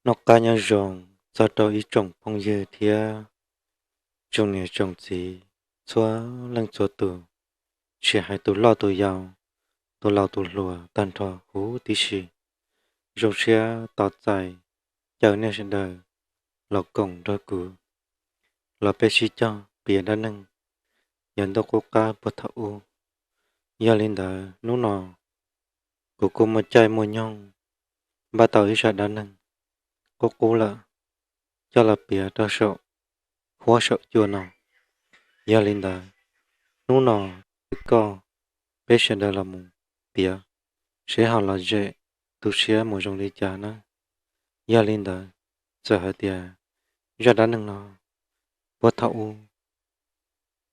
Noj qab nyob zoo txog rau ib tsoom phooj ywg thiab tsoom niam tsoom txiv txhua leej txhua tus, tsis hais tus loj tus yau, tus laus tus hluas tag nrho huv tib si. Zoo siab tos txais caw nej sawv daws los koom nrog kuv los peb sib cog piav dab neeg yav ntuj qub qab puag thaum ub. Yog li ntawd hnub no kuv kuj muaj caij muaj nyoog npaj tau ib zaj dab neeg qub qub lawm coj los piav rau saum huab saum cua no. Yog li ntawd hnub no koj peb sawv daws los mus piav seb ho lom zem tu siab mus zoo li cas na. Yog li ntawd txawm hais tias zaj dab neeg no puag thaum ub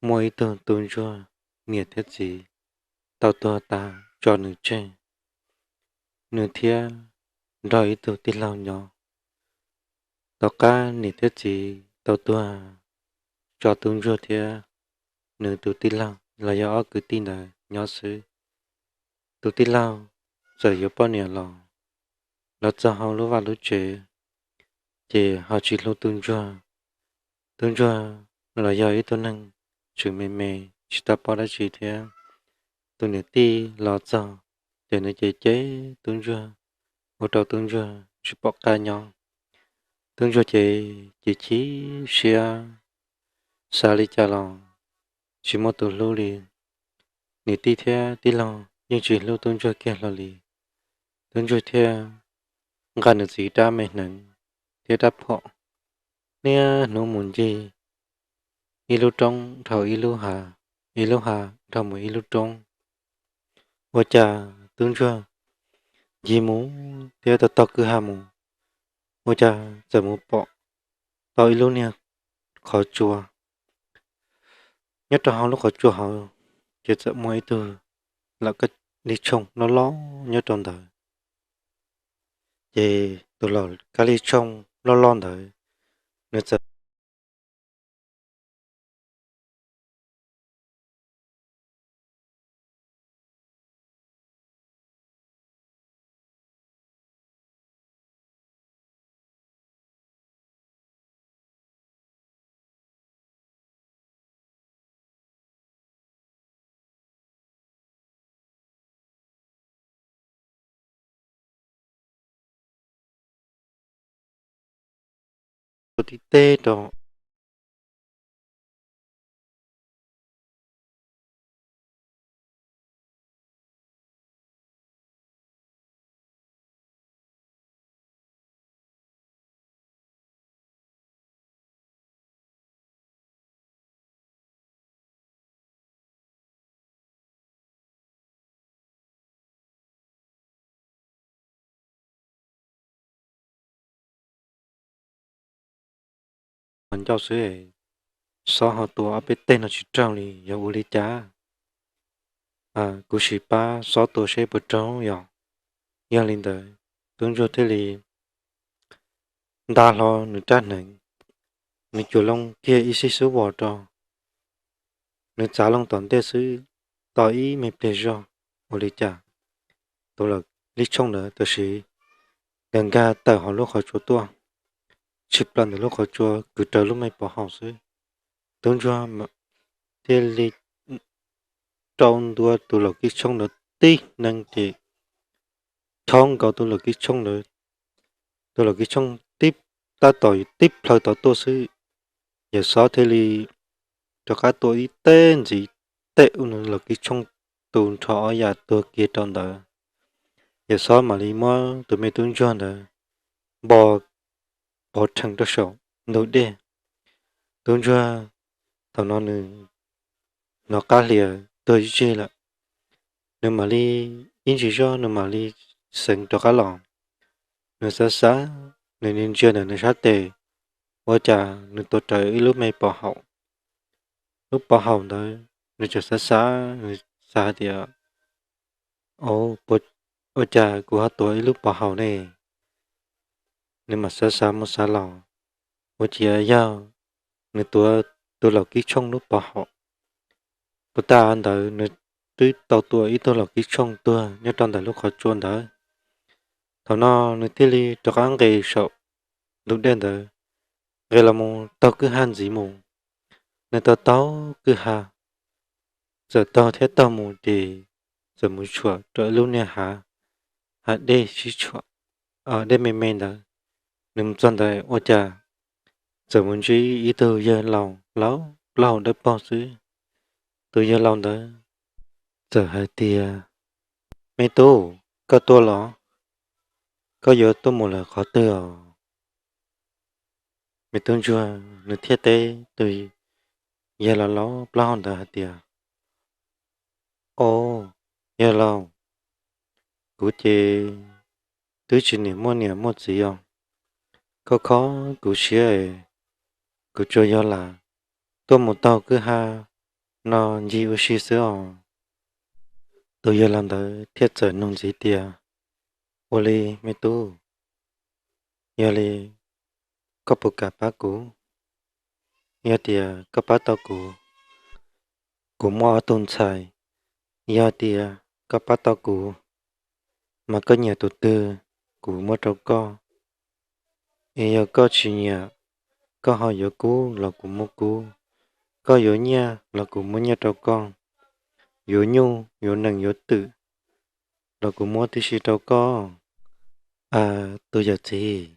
muaj ib tug tub ntsuag niam thiab txiv tau tuag tas tso nws tseg, nws thiab nrog ib tug tij laug nyob. Tom qab niam thiab txiv tau tuag tso tub ntsuag thiab nws tus tij laug los yog ob kwv tij ntawd nyob xwb. Tus tij laug txawm yuav poj niam los, los txog hauv lub vaj lub tsev ces ho tsis hlub tub ntsuag. Tub ntsuag los yog ib tug neeg tseem me me tsis tau paub dab tsi thiab. Tus niam tij los txog ces nws cem cem tub ntsuag ua rau tub ntsuag tsis pom qab nyob. Tub ntsuag ces chim chim siab, xav li cas los tsis muaj tus hlub li. Niam tij thiab tij laug yeej tsis hlub tub ntsuag kiag hlo li. Tub ntsuag thiaj nqa nws txiv rab me hneev thiab rab phom niaj hnub mus ncig ib lub roob dhau ib lub hav, ib lub hav dhau mus ib lub roob. Ua cas tub ntsuag ncig mus thiab taug taug kwj ha mus, ua cas txawm mus pom tau ib lub niag qhov tsua. Nyob rau hauv lub qhov tsua hauv ces txawm muaj ib tug laus kab li tshooj loj loj nyob rau ntawd. Ces tus laus kab li tshooj loj loj ntawd nws txawm ua tib teg rau ncauj xwb, Xob ho tua ob peb teg no tsis raug li yog ua li cas? Kuv sim pab Xob tua seb puas raug yom. Yog li ntawd tub ntsuag thiaj li nta hlo nws rab hneev, nws cuam loo kiag ib sij xub vos rau, nws txav loo tom ntej xwb, tau ib me pliag zog ua li cas tus laus kab li tshooj ntawd tam sim nkag nkag tawm hauv lub qhov tsua tuaj, tshwm plaws ntawm lub qhov tsua kwv raws lub me pov haum xwb. Tub ntsuag thiaj li rau ntua tus laus kab li tshooj ntawd tib hneev ces thob nkaus tus laus kab li tshooj ntawd, tus laus kab li tshooj tib tab tom tib plhaw tod tuaj xwb, yawm Xob thiaj li rov qab tua ib teg ntxiv, teb ua nws laus kab li tshooj tu nrho ob yam tuag kiag rau ntawd. Yawm Xob mam li muab tus me tub ntsuag ntawd npo pov rhees rau saum ntug dej. Tub ntsuag thaum no nws hnov qab hlias tuag ib tsig lawm, nws mam li ib ntsis zog nws mam li xeev rov qab los. Nws xav xav, nws ntsia ntawm nws sab tes, ua cas nws tuav rawv ib lub me pov haum. Lub pov haum ntawd nws tseem xav xav, nws xav hais tias, Ua cas kuv ho tuav ib lub pov haum ne? Nws mam xav xav mus xav los, ua ciav yog nws tuav tus laus kab li tshooj lub pov haum. Puag ta ntawd nws twb tau tua ib tug laus kab li tshooj tuag nyob rau ntawm lub qhov tsua ntawd. Thaum no nws thiaj li rov qab nqes saum ntug dej ntawd nqes los mus taug kwj ha ntxiv mus. Nws taug taug kwj ha, txawm taug thiab taug mus ces txawm mus tshuam rau ib lub niag hav, hav dej sib tshuam, dej me me ntawd. Nws mus txog ntawd ua cas txawm mus ntsib ib tug yawg laus laus plaub hau dawb paug xwb. Tus yawg laus ntawd txawm hais tias, Me tub, koj tuaj los? Koj yuav tuaj mus lawm qhov twg os? Me tub ntsuag nws thiaj teb tus yawg laus laus plaub hau ntawd hais tias, Au, yawg laus, kuv ces twb tsis niam muaj niam muaj txiv os. Koj kho kuv siab es kuv tsuas yog lam tuaj mus taug kwj ha no ncig ua si xwb os. Tus yawg laus ntawd thiaj txawm nug ntxiv tias, Ua li me tub, yog li koj puas kam pab kuv? Yog tias koj pab tau kuv, kuv muaj ob tug ntxhais. Yog tias koj pab tau kuv, mas koj nyiam tus twg kuv muab rau koj. Es yog koj tsis nyiam, koj ho yuav kub los kuv muab kub, koj yuav nyiaj los kuv muab nyiaj rau koj, yuav nyuj yuav nees yuav twm los kuv muab tib si rau koj. Tus yawm txiv,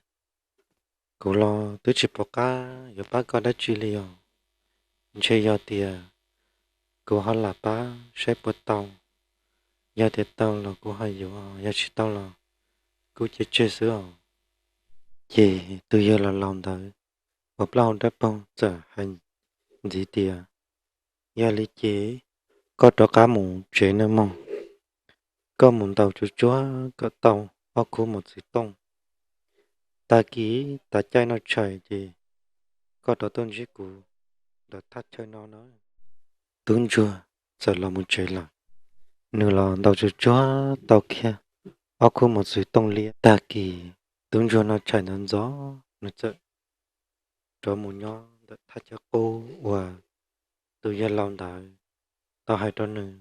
kuv los twb tsis pom qab yuav pab koj dab tsi li os. Ntshe yog tias kuv ho lam pab saib puas tau. Yog tias tau los kuv ho yuav, yog tsis tau los kuv cia tseg xwb os. Ces tus yawg laus laus ntawd uas plaub hau dawb paug txawm hais ntxiv tias, Yog li ces koj rov qab mus tsev nawb mog. Koj mus ntaus tsuag tsuag kom tau ob khub mos txwv tooj. Tag kis tav caij noj tshais ces koj rov tuaj ntsib kuv ntawm thaj chaw no na. Tub ntsuag txawm los mus tsev lawm. Nws los ntaus tsuag tsuag tau kiag ob khub mos txwv tooj liab. Tag kis tub ntsuag noj tshais ntxov ntxov, nws txawm rov mus nyob ntawm thaj chaw qub uas tus yawg laus ntawd tau hais rau nws.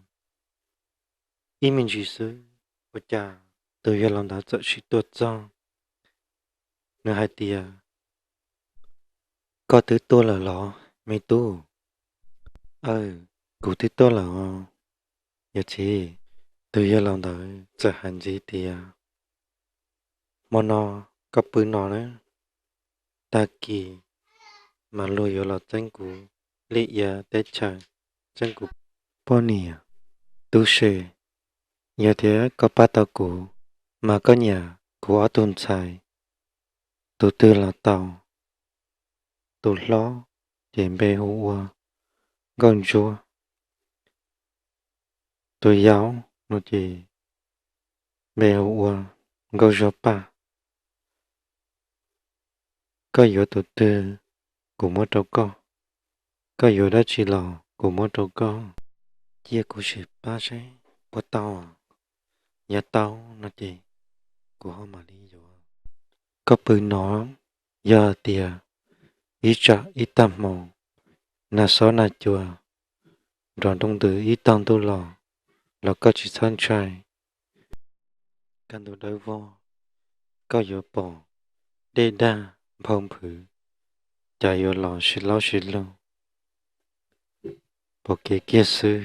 Ib me ntsis xwb, ua cas tus yawg laus ntawd txawm sib tuaj txog. Nws hais tias, Koj twb tuaj lawm los me tub? Aw, kuv twb tuaj lawm os yawm txiv. Tus yawg laus ntawd txawm hais ntxiv tias, Hmo no koj pw no na, tag kis mas luag yuav los txeeb kuv liaj ia teb chaws, txeeb kuv poj niam tub se. Yog tias koj pab tau kuv, mas koj nyiam kuv ob tug ntxhais tus twg los tau. Tus hlob ces npe hu ua Nkauj Ntsuab, tus yau no ces npe hu ua Nkauj Zuag Paj. Koj yuav tus twg kuv muab rau koj, koj yuav dab tsi los kuv muab rau koj. Cia kuv sim pab seb puas tau. Yog tau no ces kuv ho mam li yuav. Koj pw no, yog tias ib tsam ib tag hmo nag xob nag cua nrov nrooj ntws ib tog ntuj los, los koj tsis txhob ntshai. Kaj ntug dawb vog, koj yuav pom dej dag nphau nphwv, cas yuav los sib laub sib lug pom kev kiag xwb.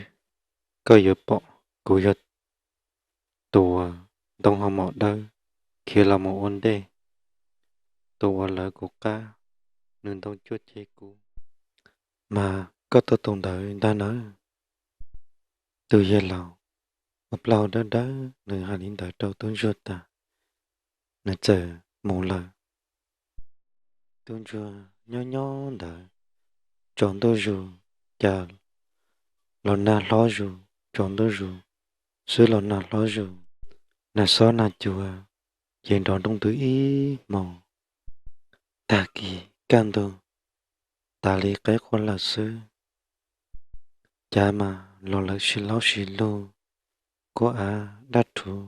Koj yuav pom kuv yog tus uas ntoo ho mom dawb khiav los mus ua ntej, tus uas lawv kuv qab, nws ntoo cuaj ceg kub, mas koj tuaj tus ntawd ntag nawb. Tus yawg laus uas plaub hau dawb dawb nws hais li ntawd rau tub ntsuag tas, nws txawm mus lawm. Tub ntsuag nyob nyob ntawd, tsaus ntuj zus, cas los nag hlob zus, tsaus ntuj zus xwb los nag hlob zus, nag xob nag cua ces nrov nrooj ntws ib hmos. Tag kis kaj ntug, tas li qeb qua lawm xwb, cas mas los lawv sib laub sib lug, kuab av dab rhuv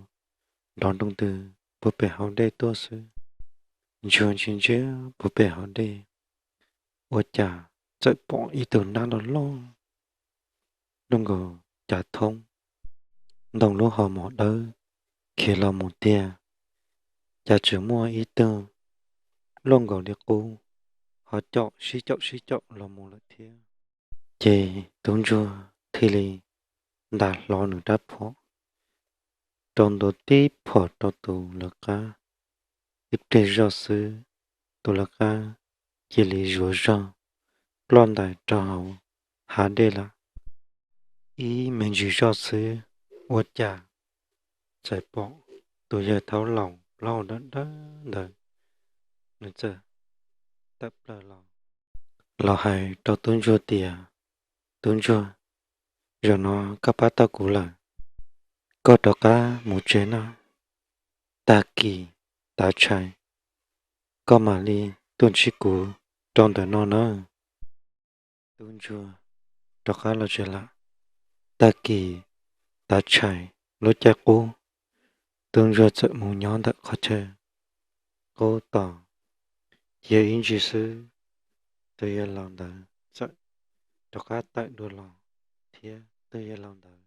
nrov nrooj ntws puag pem hauv dej tuaj xwb. Ntsuag ntsia ntsia puag pem hauv dej, ua cas txawm pom ib tug nab loj loj nkaus cav thoob, ntoo lub ho mom dawb khiav los mus tiag. Cas tseem muaj ib tug luaj nkaus li qub, ho caum sib caum sib caum los mus lawm thiab. Ces tub ntsuag thiaj li ntas hlo nws rab phom rau ntua tib phom rau tus lawv qab. Ib pliag zoj xwb, tus lawv qab cia li zuav zog ploj ntais rau hauv hav dej lawm. Ib me ntsis zoj xwb, ua cas txawm pom tus yawg thaub laus plaub hau dawb dawb ntawd, nws txawm tawm plaws los, los hais rau tub ntsuag tias, Tub ntsuag, zaum no koj pab tau kuv lawm, koj rov qab mus tsev no, tag kis tav tshais koj mam li tuaj ntsib kuv rau ntawm no nawb. Tub ntsuag rov qab los tsev lawm. Tag kis tav tshais lub caij qub, tub ntsuag txawm mus nyob ntawm qhov chaw qub tos, cia ib ntsis xwb, tus yawg laus ntawd txawm rov qab tawm dua los thiab. Tus yawg laus ntawd,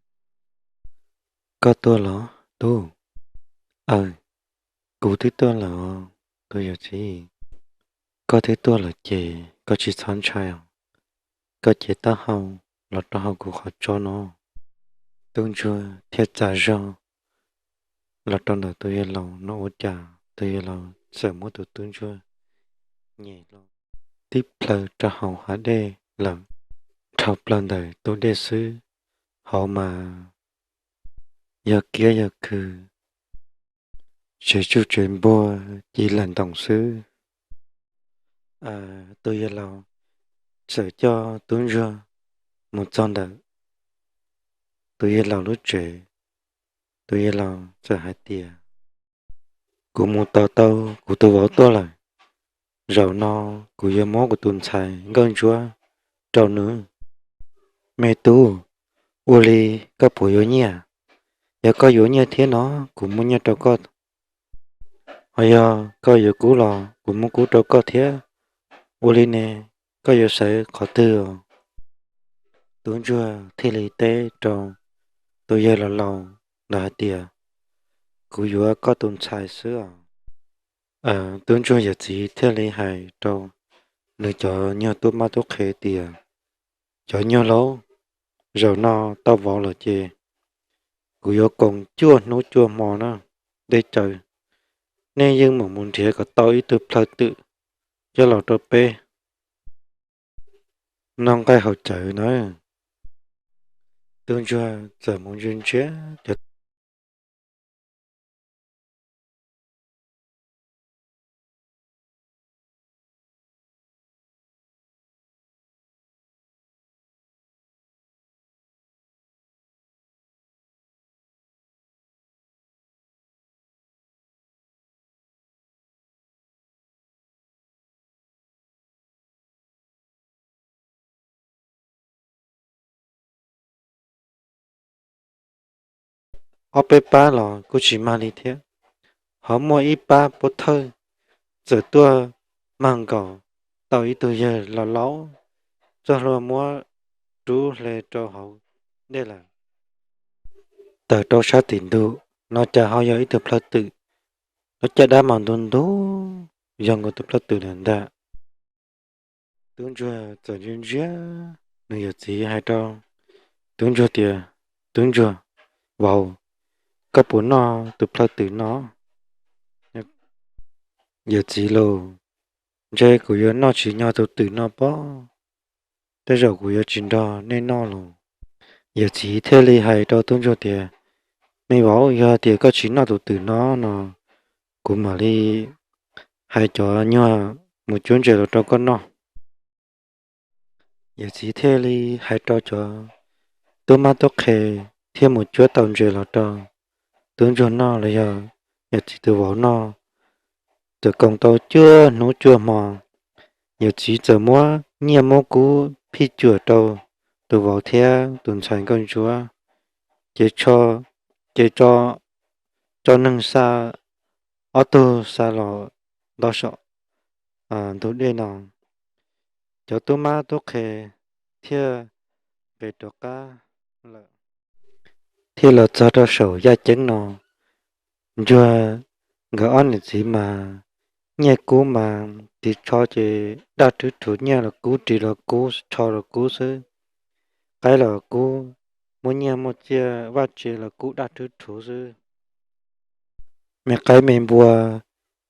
Koj tuaj los tub? Aw, kuv twb tuaj lawm os tus yawm txiv. Koj twb tuaj lawm ces koj tsis txhob ntshai os. Koj cev taub hau los rau hauv kuv qhov tso no. Tub ntsuag thiaj txav zog los rau ntawm tus yawg laus no ua cas tus yawg laus txawm muab tus tub ntsuag nyem hlo tib plhaw rau hauv hav dej lawm, dhau plaws ntawm tus dej xwb. Hauv mas yog kiab yog khw, tsev tsuj tsev npuag ci lawm ntoos xwb. Tus yawg laus txawm coj tub ntsuag mus txog ntawm tus yawg laus lub tsev. Tus yawg laus txawm hais tias, Kuv mus tos tau kuv tus vauv tuaj lawm. Zaum no kuv yuav muab kuv tus ntxhais nkauj ntsuab rau nws. Me tub, ua li koj puas yuav nyiaj? Yog koj yuav nyiaj thiab no, kuv muab nyiaj rau koj. Ho yog koj yuav kub los kuv muab kub rau koj thiab. Ua li ne, koj yuav sawv qhov twg? Tub ntsuag thiaj li teb rau tus yawg laus laus ntawd hais tias, Kuv yuav koj tus ntxhais xwb os. Tub ntsuag yawm txiv thiaj li hais rau nws cov nyuag tub mab tub qhe tias, Cov nyuag laus, zaum no tau vauv lawm ces kuv yuav koom cuaj hnub cuaj hmo na, deb caws. Nej yeej meem mus nrhiav kom tau ib tug plhaw twm coj los rau peb noj nqaij haus cawv na. Tub ntsuag txawm mus ntsia ntsia cov ob peb pab los kuj tsis mag li thiab. Ho muaj ib pab pov thawj txawm tuaj mag nkaus tau ib tug yawg laus laus txoj hlua muab rub hle rau hauv dej lawm. Tawm rau sab tim ntug no cas ho yog ib tug plhaw twm, lub caj dab mas ntug ntug yog nkaus tus plhaw twm lawm ntag. Tub ntsuag txawm ntsia ntsia nws yawm txiv hais rau tub ntsuag tias, Tub ntsuag, vauv, koj puas noj tus plhaw twm no? Yawm txiv lauj, ntshe kuv yuav noj tsis nyo tus twm no pob, tej zaum kuv yuav tsis nrog nej noj lauj. Yawm txiv thiaj li hais rau tub ntsuag tias, Me vauv, yog tias koj tsis noj tus twm no no, kuv mam li hais cov nyuag mus cuab ntses los rau koj noj. Yawm txiv thiaj li hais rau cov tub mab tub qhe thiaj mus cuab tau ntses los rau tub ntsuag noj los yog yawm txiv tus vauv noj. Txawm koom tau cuaj hnub cuaj hmo, yawm txiv txawm muab nyiaj muab kub phij cuam rau tus vauv thiab tus ntxhais nkauj ntsuab, ces, ces tso neeg xa ob tug xa los ntawm saum ntug dej no. Cov tub mab tub qhe thiaj nqes rov qab lawm, thiaj los txog rau saum yaj ceeb no. Ntsuag nkawd ob niam txiv mas Nyiaj kub mas ris tsho ces daj rhwv rhuv, nyiaj los kub, ris los kub, tsho los kub xwb. Qaib los kub, muaj nyiaj muaj txiaj vaj tse los kub daj rhwv rhuv xwb. Me qaib me npua,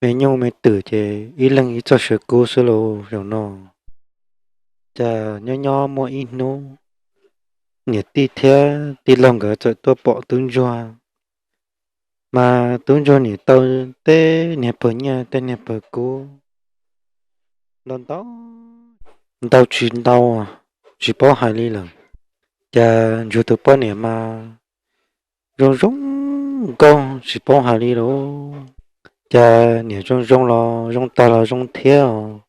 me nyuj me twm ces ib leeg ib txoj saw kub xwb lauj zaum no. Cas nyob nyob muaj ib hnub, niam tij thiab tij laug nkawd txawm tuaj pom tub ntsuag. Mas tub ntsuag nim tau tej niag pawg nyiaj tej niag pawg kub ntau ntau, ntau tsis ntau, tsis paub hais li lawm. Cas ntsuag tus poj niam mas zoo zoo nkauj tsis paub hais li lauj. Cas niam zoo zoo los zoo tag los zoo thiab os.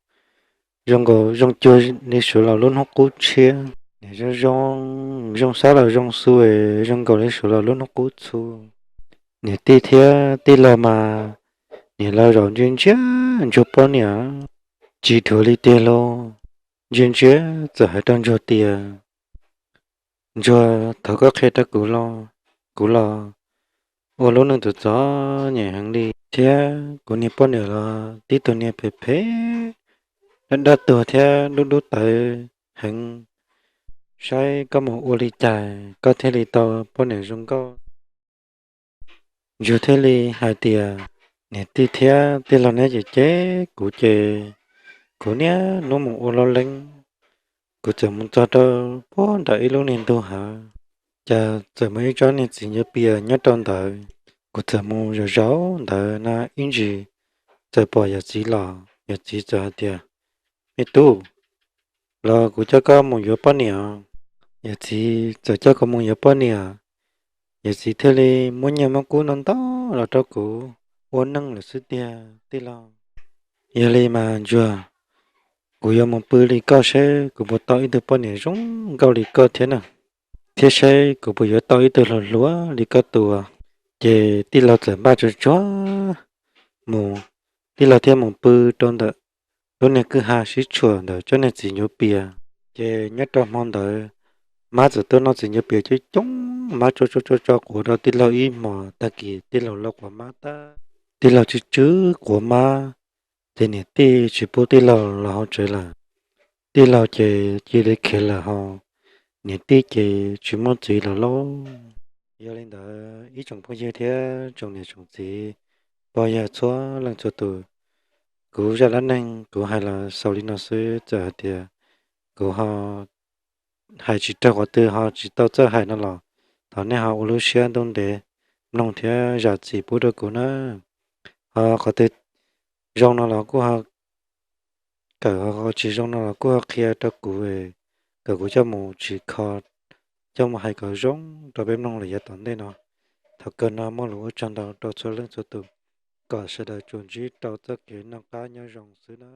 Zoo nkaus zoo cuag li suav los lub hnub qub tshiab. Niam zoo zoo, zoo sab los zoo xu, zoo nkaus li suav los lub hnub qub txhu. Niam tij thiab tij laug mas niam laus zaum ntsia ntsia ntsuag poj niam tsis dhuav li tiag lauj. Ntsia ntsia txawm hais rau ntsuag tias, Ntsuag, thov koj qhia rau kuv los, kuv los ua lub neej txom txom nyem heev li thiab kuv niag poj niam los tib tug niag phem phem, daj daj tuag thiab dub dub tawv heev. Saib koj mus ua li cas koj thiaj li tau poj niam zoo nkauj. Ntsuag thiaj li hais tias, Niam tij thiab tij laug neb cem cem kuv ces kuv niaj hnub mus ua loj leeb. Kuv txawm mus txog rau puag nram ib lub niag ntug hav, cas txawm muaj ib tsob niag txiv ncuav pias nyob rau ntawd. Kuv txawm mus zaum zaum ntawd na ib ntsis, txawm pom yawm txiv los. Yawm txiv txawm hais tias, Me tub, los kuv coj koj mus yuav poj niam. Yawm txiv txawm coj kuv mus yuav poj niam. Yawm txiv thiaj li muab nyiaj muab kub ntau ntau los rau kuv ua neej lawm xwb tiag tij laug. Yog li mas Ntsuag, kuv yuav mus pw li koj seb kuv puas tau ib tug poj niam zoo nkauj li koj thiab na, thiab seb kuv puas yuav tau ib tug hluas hluas li koj tus. Ces tij laug txawm npaj tsuag tsuag mus, tij laug thiaj mus pw rau ntawm lub niag kwj ha sib tshuam ntawm tsob niag txiv ncuav pias. Ces nyob rau hmo ntawd, mab txawm tuaj noj txiv ncuav pias coob coob, mab tso tso tso tso quav rau tij laug ib hmos. Tag kis tij laug los quav mab tag, tij laug tsw tsw quav mab, ces niam tij tsis pub tij laug los hauv tsev lawm. Tij laug ces cia li khiav lawm hos, niam tij ces tsis muaj txiv lawm lauj. Yog li ntawd ib tsoom phooj ywg thiab tsoom niam tsoom txiv, pog yawg txhua leej txhua tus, kuv zaj dab neeg kuv hais los xaus li no xwb. Txawm hais tias kuv ho hais tsis raug, qhov twg ho tsis tau txawj hais no los thov nej ho ua lub siab ntuj ntev mloog thiab zam txim pub rau kuv na. Ho qhov twg zoo no los kuj ho kawm, ho tsis zoo no los kuj ho qhia rau kuv, kom kuv coj mus tsim kho, coj mus hais kom zoo rau peb mloog lawm yav tom ntej no. Thaum kawg no muaj lus ua tsaug ntau rau txhua leej txhua tus, kom sawv daws tsuas ntsib rau txoj kev noj qab nyob zoo xwb na.